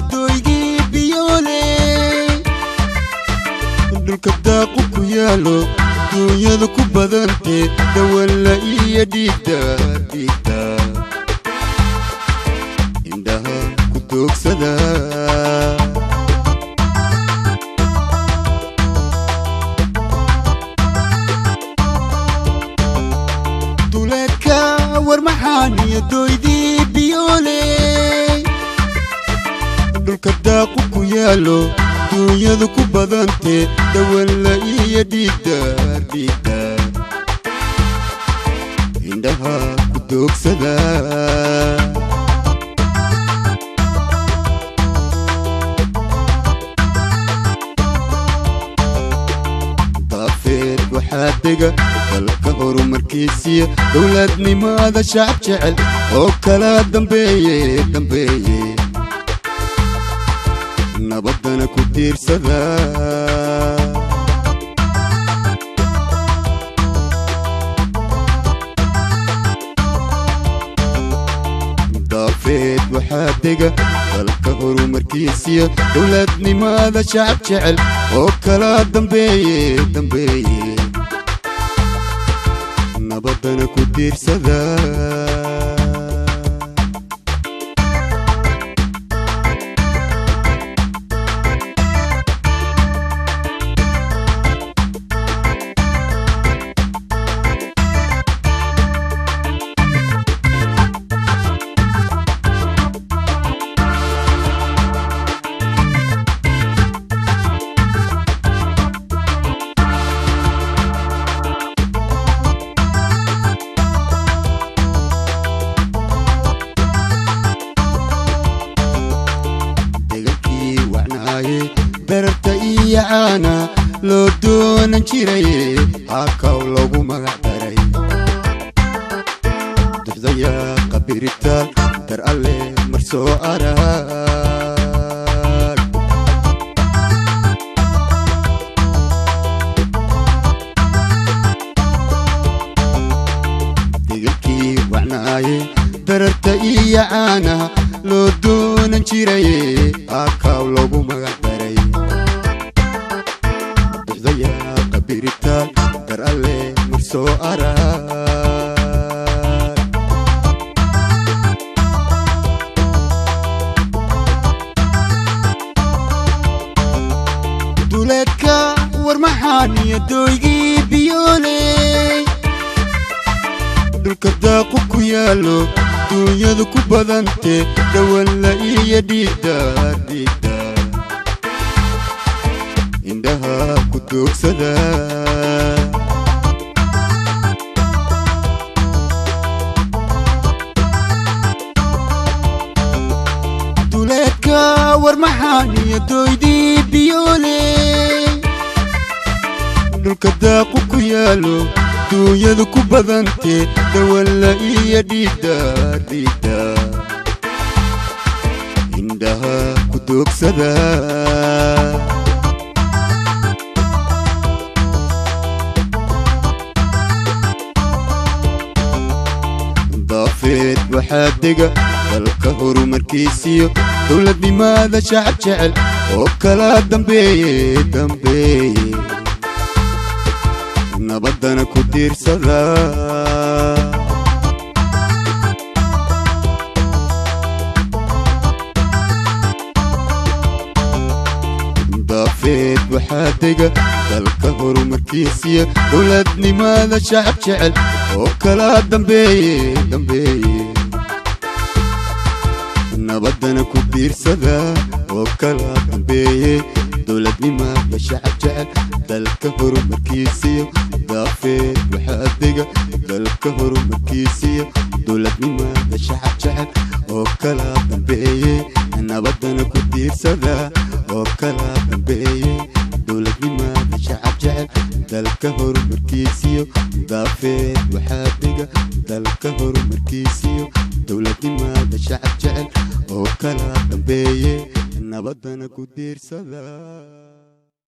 iyo doygii biyoole, dhulka daaqu ku yaalo, duunyadu ku badantee, dawalla iyo dhiigda dhiigda indhaha ku doogsada. Duleedka war maxaan iyo doydii biyoole, dhulka daaqu ku yaalo, duunyadu ku badantee, dawalla iyo dhiigda dhiigda indhaha ku doogsada. Daafeed waxaa dega dalka horumarkiisiya dowladnimada shacab jecel oo kala dambeeye dambeeye, nabaddana ku tiirsada. Daafeed waxaa dega dalka horumarkiisiya dowladnimada shacab jecel oo kala dambeeye dambeeye, nabaddana ku tiirsada. Degankii wacnaaye berarta iyo caana loo doonan jiraye, hakaw loogu magac daray, duxdayaa qabiritaal dar alle mar soo arag. Degankii wacnaaye dararta iyo caana loo doonan jiraye, hakaw loogu magac daray, duxdayaa qabiritaal dar alle mar soo arag. Duleedka war maxaan iyo doygii biyoole, dhulka daaqu ku yaalo, duunyadu ku badantee, dhawalla iyo dhiigda dhiigda indhaha ku doogsada. Duleedka war maxaan iyo doydii biyoole, dhulka daaqu ku yaalo, duunyadu ku badantee, dhawalla iyo dhiigda dhiigda indhaha ku doogsada. Daafeed waxaa dega dalka horumarkiisiyo dowladnimada shacab jecel oo kala dambeeye dambeeye, nabaddana ku tiirsada. Daafeed waxaa dega dalka horumarkiisiya dowladnimada shacab jecel oo kala dambeeye dambeeye, nabaddana ku tiirsada, oo kala dambeeye dowladnimada shacab jecel dalka horumarkiisiyo. Daafeed waxaa dega dalka horumarkiisiyo dowladnimada shacab jecel oo kala dambeeye, nabaddana ku tiirsada, oo kala dambeeye dowladnimada shacab jecel dalka horumarkiisiyo. Daafeed waxaa dega dalka horumarkiisiyo dowladnimada shacab jecel oo kala dambeeye, nabaddana ku tiirsada.